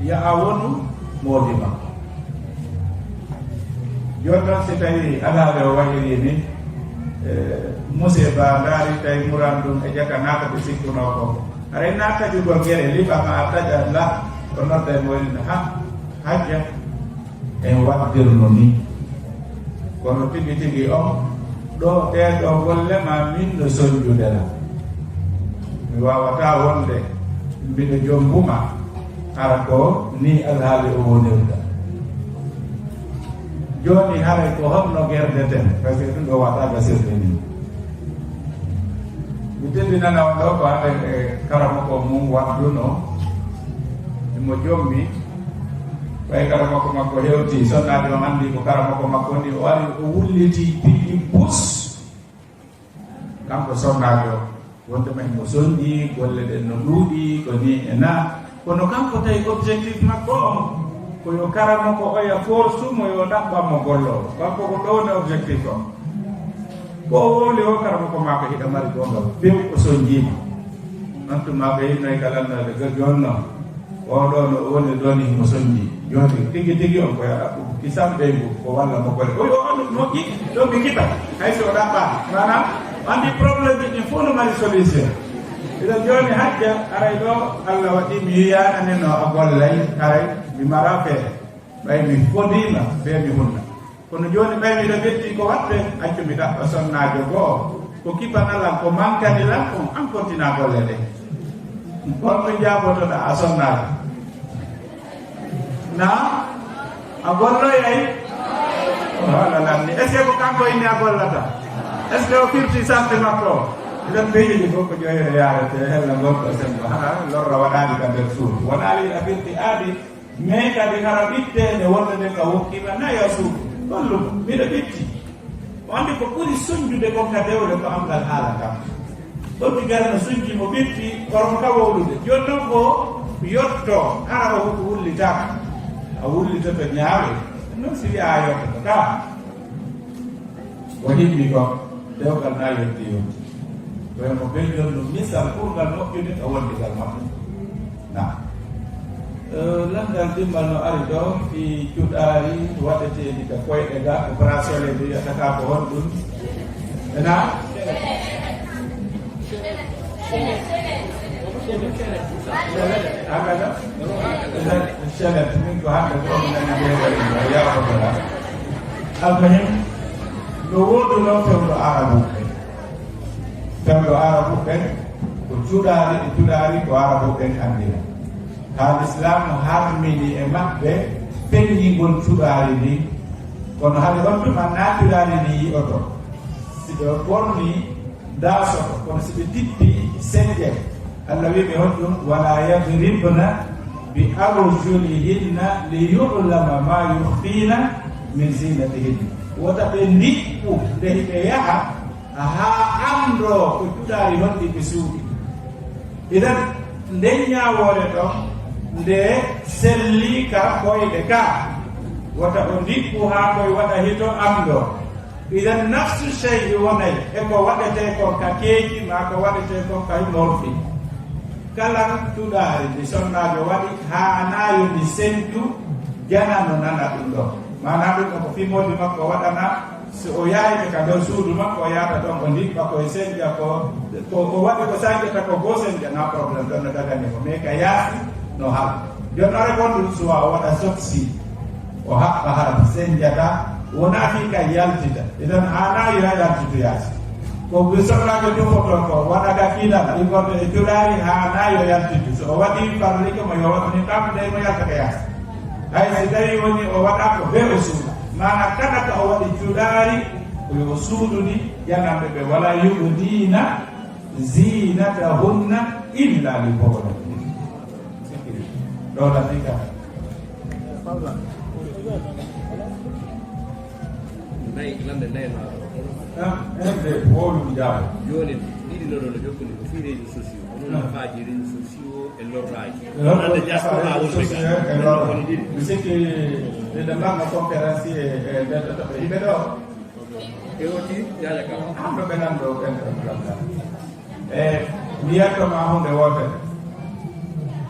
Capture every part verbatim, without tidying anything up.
Yaha wonu moodi makko. Jooni noon, si tawii alhaali o waɗirii ni, e, muse ba ndaari, tawi muran ɗum e jaka naata ɓe sikkunoo ko. Haray naa taƴugol gere liɓa ma a taƴa la, o nodda e mo woni ha, hajja. En waɗdirno ni. Kono tigi tigi on, ɗo ɗee ɗoo golle ma min no sonjude la. Mi waawataa wonde mbiɗo jombu ma, hara ko ni alhaali o wonirta. Jooni haray ko honno gerdeten, parce que ɗum ɗo wata gasirde ni. Mi tellii nana on ɗo ko hande e karamoko mum waɗduno, imo jommi, ɓay karamoko makko hewti, sonnaajo on anndi ko karamoko makko ni, o ari o wulliti piiji bus. Kanko sonnaajo, wonde ma himo sonji, golle ɗen no ɗuuɗi, ko ni e na. Kono kanko tawi objectif makko on, ko yo karamoko oya force mo yo ɗaɓɓan mo golloowo. Kanko ko ɗo woni objectif on. Ko o wowli o karamoko maako hiɗa mari goonga, few o sonjiima. On tuma ɓe yinnoy ka lannoyde, ga jooni noon. Oo ɗoo no o woni ɗoo ni himo sonji. Jooni tigi tigi on ko yo ɗaɓɓu kisam ɓeyngu, ko walla mo golle. O yo on moƴƴi, ɗo mi kipa. Hay so o ɗaɓɓaama. Maanaam, o anndi problème ji ɗin fof no mari solution. Iɗen jooni hajja, aray ɗo, Allah waɗi mi yiyaananino a gollay, aray mi mara feere. Ɓay mi fodiima, bee mi hunna. Kono jooni ɓay miɗo ɓetti ko waɗte, accu mi ɗaɓɓa sonnaajo goo. Ko kipanal an, ko mankani lan, on an kontina golle ɗe. On ɗum jaabotoɗa a sonnaajo. Na? A golloyay? Wala lanni. Est-ce que ko kanko inni a gollata? Est-ce que o firti sarte makko? Iɗen mbiyi ɗi fof ko ƴoyre yaarete, hella gonɗo sembo. Hara lorra waɗaani ka nder suudu. Wonaa ley a firti aadi, mais kadi hara ɓitteende wonde nde ka wokkiima nayo suudu. Hollumo, miɗo ɓitti. O anndi ko ɓuri sonjude kon ka dewle ko angal haala kam. Ɓotti gara no sunji mo ɓitti, koron ka wowlude. Jooni noon ko yotto, hara o wullitaaka. A wullitoto ñaawe. Noon si wiyaa a yottoto ka. O himmi ko dewgal na yonti yonti. Kono mo ɓe jonno misal ɓurgal moƴƴude ka wondigal maɓɓe. Na. Eh, lanndal dimmal no ari ɗo fii cuɗaari waɗeteeɗi ka koyɗe ga, ko bracelet ɓe wiyata ka ko honɗum? Ena? Hannde ka? Chaînette, min ko hannde ko mi nani ɓe waɗi ɗo, yaafo ko la. Almuhim, no woodunoo fewndo Arabu ɓe. Fewndo Arabu ɓen ko cuɗaari e cuɗaari ko Arabu ɓen anndira. Haa Lislaamu harmini e maɓɓe feññingol cuɗaari ndin. Kono hade on tuma naa cuɗaari ndin yi'oto. Si ɓe ɓorni, daasoto, kono si ɓe tippi, señƴe. Allah wi'i ɓe honɗum, "Wala yadribna bi arjulihinna li yu'lama ma yukhfina min zinatihinna." Wota ɓe ndiɓɓu nde hiɓe yaha, haa anndoo ko cuɗaari honɗi ɓe suuɗi. Idan, nden ñaawoore ɗon, nde sellii ka koyɗe ka, wota o ndiɓɓu haa koy waɗa hito anndoo. Idan nafsu shay'i wonay e ko waɗetee kon ka keeci maa ko waɗetee kon ka morfi. Kala cuɗaari ndi sonnaajo waɗi haanaayo ndi sentu janano nana ɗum ɗon. Maanaa ɗum ɗon ko fii moodi makko waɗana, si o yaayike ka nder suudu makko, o yaata ɗon o ndiɓɓa ko e senja ko, ko o waɗi ko sanjata ko goo senja, na problème ɗon no dagani mo. Mais ka yaasi no hal. Jooni are kon ɗum suwa o waɗa soksi. O haɓɓa hara senjata, wonaa fii ka yaltita. Idan haanaa yo yaltitu yaasi. Ko ɓe sonnaaɓe tufotoo ko, waɗa ka kiilal, immorde e cuɗaari, haanaa yo yaltitu. So o waɗii farlike mo, yo waɗu ni kam, dey mo yalta ka yaasi. Hay si tawii woni o waɗa ko bee o suuɗa. Maana kala ka o waɗi cuɗaari, ko yo suuɗu ni, jananɓe ɓe wala yuɓu diina, ziinatahunna illa li boolo. Ɗo lati ka. Nayi, lande nayi no. Ah, en de wolu jaabo. Jooni, ɗiɗi no ɗo no jokkoni ko fii réseaux sociaux. Ko noon nafaaji réseaux sociaux e lorraaji. Lorraaji. Wonande diaspora wonɓe ga. E lorraaji. Woni ɗiɗi. Mi sikki, ɗe ɗe mbaɗno conférence e, e nder ɗo, ɗo, yimɓe ɗo. E o ti, yaaja ka. An ɗo ɓe nan ɗo, ɓen ɗo, ɗo, ɗo. E, mi yetto ma huunde wootere.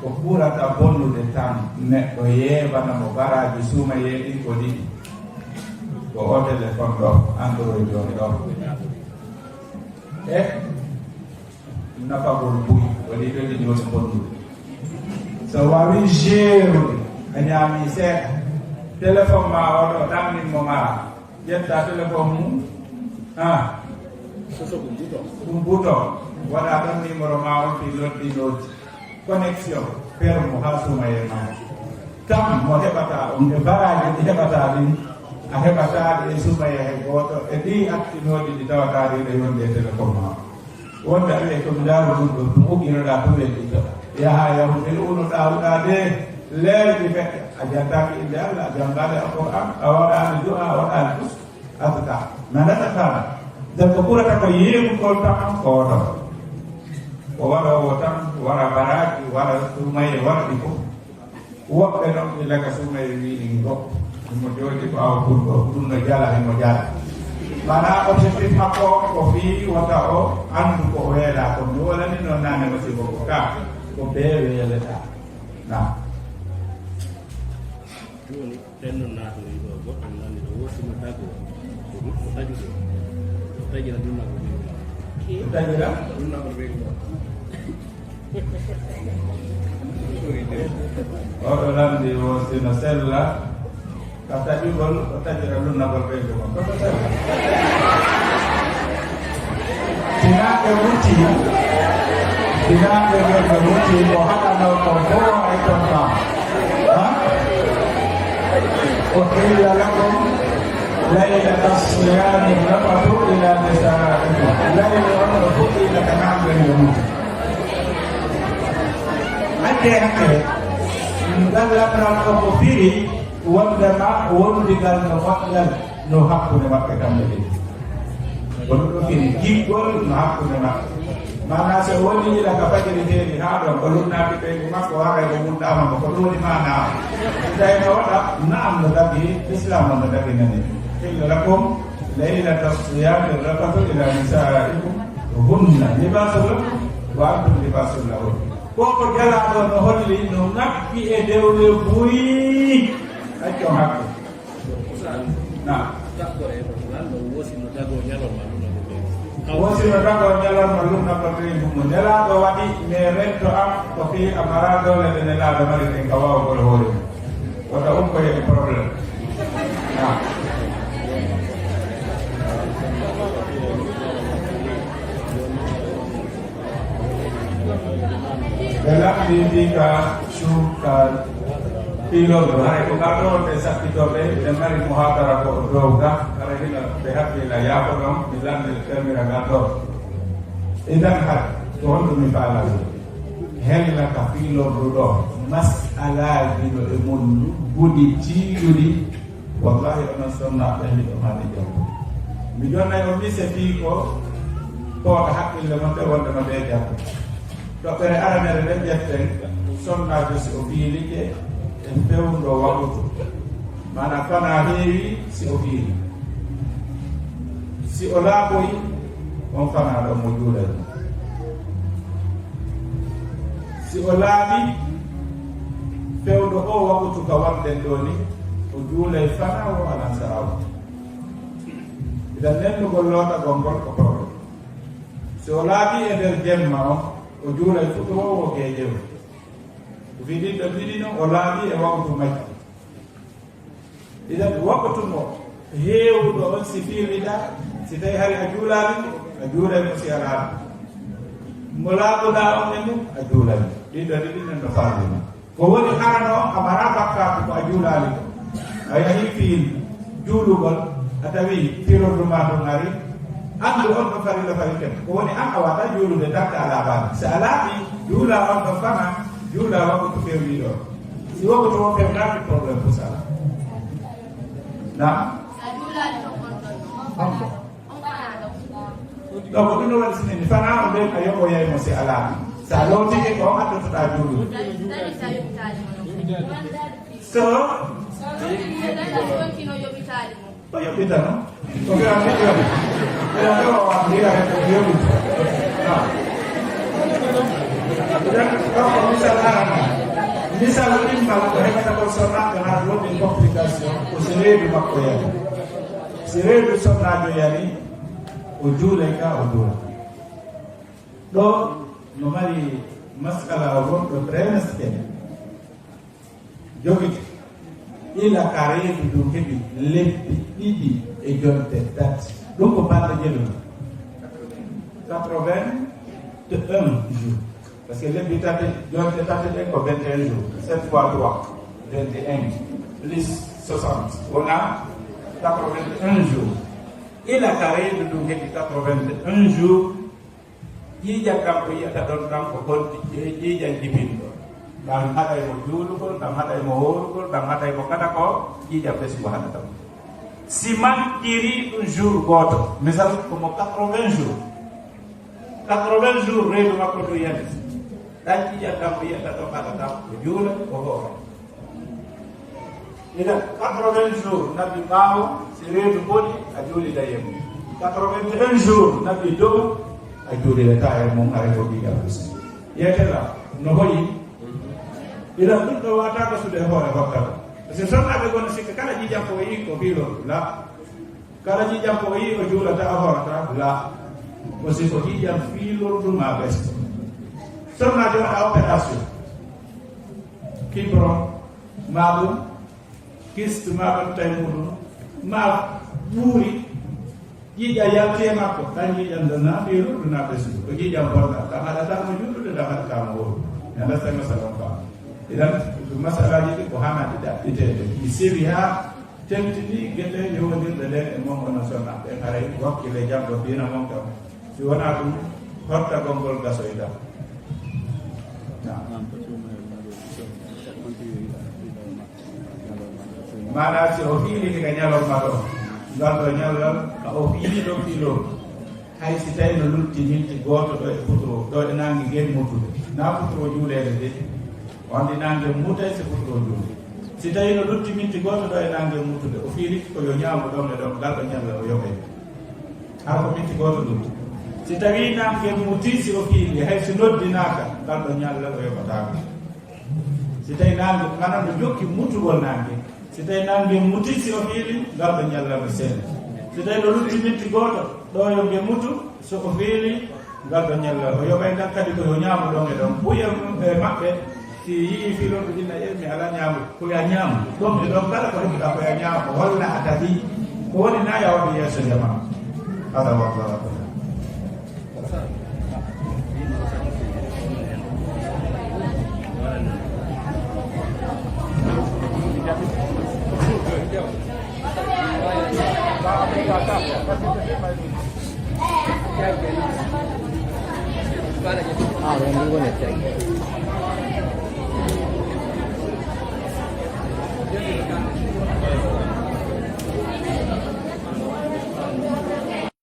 Ko ɓurata bonnude tan, neɗɗo yeebana mo baraaji suumayee ɗin ko ɗiɗi. Ko o téléphone ɗo, Android on ɗo. E nafagol buy, ko ɗiɗo ɗin woni bonnude. So waawii jeerude, a ñaamii seeɗa. Téléphone maa o ɗo, ɗannin mo mara. Ƴetta téléphone mum. Ah. Ɗum bouton. Waɗa ɗon numéro ma on, fi noddi noddi. Connexion. Permo ha suumayee ma. Tan mo heɓata on e baraaji ɗi heɓata ɗin. A heɓata ɗi e suumayee hay gooto. E ɗi attinooɗi ɗi tawata ɗi ɗe yonde e téléphone ma. Wonde a wi'e ko mi ndaaru ɗum ɗo, ɗum ugginoɗaa ɗum weddito. Yaha yahude unoɗaa uɗaade leerɗi feƴƴa. A jantaaki innde Allah, a janngaade Alqur'aan, a waɗaani du'a, a waɗaani tus. Adka, nanata kana. Nden ko ɓurata ko yeeɓugol tan ko oto. Ko waɗoowo tan, wara baraaji, wara suumayee, wara ɗi fof. Woɓɓe noon, ɓe laka suumayee wiini ngo. Himo jooɗi ɓaawo ɓurɗo, ɗum no jala, himo jala. Maanaa, objectif makko on ko fii wota o anndu ko o weelaa kon. Mi wolani noon naane, masiibo ko ka, ko bee weelata. Naam. Jooni, ɓen no naatoyi ɗo, goɗɗo nani ɗo, wosimo tago, ko ɗum ko taƴude, ko taƴira ɗum nako ɓe. Ko taƴira? Ɗum nako ɓe. Oɗo lamndi o sino sella, ka taƴugol, o taƴira lunnagol ɓeydo kon. Kono sella. Sinaa ɓe muti, sinaa ɓe ɓe muti, ko haɗanoo ko fof e ton ɗon. Ha? أحل لكم ليلة الصيام الرفث إلى نسائكم. Layla on no fuɗɗiino ka naamnde nde muti. Hakke, hakke, ngal lamral o ko firi wondema wondigal no moƴƴal no hakkunde maɓɓe kamɓe ɗiɗi. Ko ɗum ɗo firi giggol no hakkunde maɓɓe. Maanaa, so o woni ila ka fajiri heeri haa ɗon, o lunnaaki ɓeyngu makko, haray o munɗaama mo. Ko ɗum woni maanaa o. Si tawi no waɗa, naam, no dagi, Islaam on no dagi nani. أحل لكم ليلة الصيام الرفث إلى نسائكم هن لباس لكم وأنتم لباس لهن. Ko ko jalaaɗo no holli, no ŋakki e dewle buy. Accon hakke. Naam. Takkore ko lan no wosi no dago ñalorma ɗum no ɓe. Wosi no dago ñalorma ɗum no ɓe ɗum mo. Nelaaɗo waɗi, mais rento am ko fii a maraa doole nde Nelaaɗo mari ɗen ka waawugol hoore mum. Wota umpoye e problème. Naam. Ɓe lamndii mbii ka suuka piilorɗo, haray ko ngal ɗo wonde sakkitooɓe, ɓe mari muhaadara ko o dow ga, haray hino ɓe hakkila yaafo ɗon, mi lanndii fermira ngal ɗo. Idan hay, ko honɗum mi faalaa ɗum? Hella ka piilorɗo ɗo, masalaaji no e mun lugguɗi tiiɗuɗi, Wallahi, onon sonnaaɓe, miɗo maani janngo. Mi jonnay on mise fii ko pooɗa hakkille mon ɗe wonde no ɓe janngo. Toɓɓere aranere nde ƴetten, sonnaajo si o fiilike e fewndo waɓutu. Maanaa fanaa heewi si o fiili. Si o laaɓoyi, on fanaa ɗon mo juulay mo. Si o laaɓi, fewndo o waɓutu ka wonɗen ɗoo ni, o juulay fanaa o alansaraa o. Idan nennugol lootagol ngol ko problème. Si o laaɓi e nder jemma on, o juulay fuɗo o geeƴe o. Ko fii ɗin ɗon ɗiɗi non, o laaɓi e waɓutu majji. Idan, waɓutu mo heewuɗo on si fiirliɗaa, si tawi hari a juulaali mo, a juulay mo si alaa mo. Mo laaɓuɗaa on e mum, a juulay mo. Ɗin ɗon ɗiɗi non no faami mo. Ko woni harano on, a maraa bakkaatu ko a juulaali ko. A yahii fiil juulugol, a tawi firordu maa ɗum ari, anndu on ɗo farilla fawi ken. Ko woni an a waawataa juulude tan ka a laaɓaali. Si a laaɓii, juulaa on ɗo fana, juulaa waɓutu fewniiɗo. Si waɓutu o fewnaaki, problème ko sala. Naam? Donc, ɗum no waɗi sinini, fanaa on ɓen a yoɓoyay mo si a laaɓii. Si a lootike ko on addotoɗaa juulude. So? O yoɓitano. Ko ɓe an neɗɗo. Ɓe an ɗo o an ndira ko yoɓi. Ah. Ɗo ko misal arano. Misal ɗimmal ko heɓata kon sonnaajo haa woɗɗi complication, ko si reedu makko yani. Si reedu sonnaajo yani, o juulay ka o juula. Ɗo no mari masala o gonɗo très mesken. Jogiti. Ila ka reedu ndu heɓi lebbi ɗiɗi e jonte tati. Ɗum ko balɗe jeɗu. Quatre-vingt-un jours. Parce que lebbi tati, jonte tati ɗen ko vingt et un jours. Sept fois trois, vingt et un. Plus soixante. Wona quatre-vingt-un jours. Ila ka reedu ndu heɓi quatre-vingt-un jours. Ƴiiƴan ɗan ko yi'ata ɗon ɗan ko honti ƴiiƴan jibinɗo. Ɗan haɗay mo juulugol, ɗan haɗay mo hoorugol, ɗan haɗay mo kala ko ƴiiƴan ɓesngu haɗata mo. Si mantirii ɗun jour gooto, misal ko mo quatre-vingts jours. Quatre-vingts jours reedu makko ɗun yani. Ɗan ƴiiƴan ɗan ko yi'ata ɗon haɗata ko juula, ko hoora. Idan, quatre-vingts jours naɓi ɓaawo, si reedu boni, a juuliday e mum. Quatre-vingt-un jours naɓi dow, a juulidataa e mum, haray ko ɓii Yahuusa. Yeetela, no hoyi? Idan, ɗum ɗo waawata gasude e hoore hokkata. Parce que sonnaaɓe gona sikka kala ƴiiƴan ko o yi'i ko fiilo, la. Kala ƴiiƴan ko o yi'i o juulata, o hoorata, la. Ko si ko ƴiiƴan fiilordu maa ɓesngu. Sonnaajo waɗa opération. Fibro, maa ɗum, kyste, maa ɗum tawi muɗum, maa ɓuuri, ƴiiƴan yalti e makko, ɗan ƴiiƴan ɗon na fiilordu na ɓesngu. Ko ƴiiƴan bonɗan, ɗan haɗata mo juulude, ɗan haɗata mo hoorde. Mi anndaa si tawi masala on faama. Idan, ɗum masalaaji ɗi ko haanaa ɗi ɗaɓɓiteede. Ɗi sewi haa tentini geɗe yowondirɗe ɗen e mon onon sonnaaɓe ɓen, haray wakkile janngo diina mon kam. Si wonaa ɗum, hottagol ngol gasoyta. Naam. Maanaa si o fiilike ka ñalorma ɗo, ngal ɗo ñallal, ka o fiili ɗo fiiloo. Hay si tawi no lutti minti gooto ɗo e futuro, ɗo e naange ngen mutude, na futuro juuleede de, on ɗi naange mutay si futuro juuleede. Si tawi no lutti minti gooto ɗo e naange mutude, o fiilike ko yo ñaamu ɗon e ɗon, ngal ɗo ñallal o yoɓay. Haa ko minti gooto lutti. Si tawi naange muti, si o fiili, hay si noddinaaka, ngal ɗo ñallal o yoɓataako. Si tawi naange, maanaam no jokki mutugol naange. Si tawi naange muti, si o fiili, ngal ɗo ñallal o seeni. Si tawi no lutti minti gooto, ɗo yo nge mutu, so o fiili, ngal ɗo ñallal o yoɓay. Ngal kadi ko yo ñaamu ɗon e ɗon. Buya e maɓɓe, si yi'i fiilorɗo jinna, e mi alaa ñaamu, ko ya ñaamu. Ɗon e ɗon kala ko heɓuɗaa ko ya ñaamu, walla a daɗi. Ko woni na ya waɗi yeeso jamaa. Hada wallahu a'lam. Ah, non dico niente.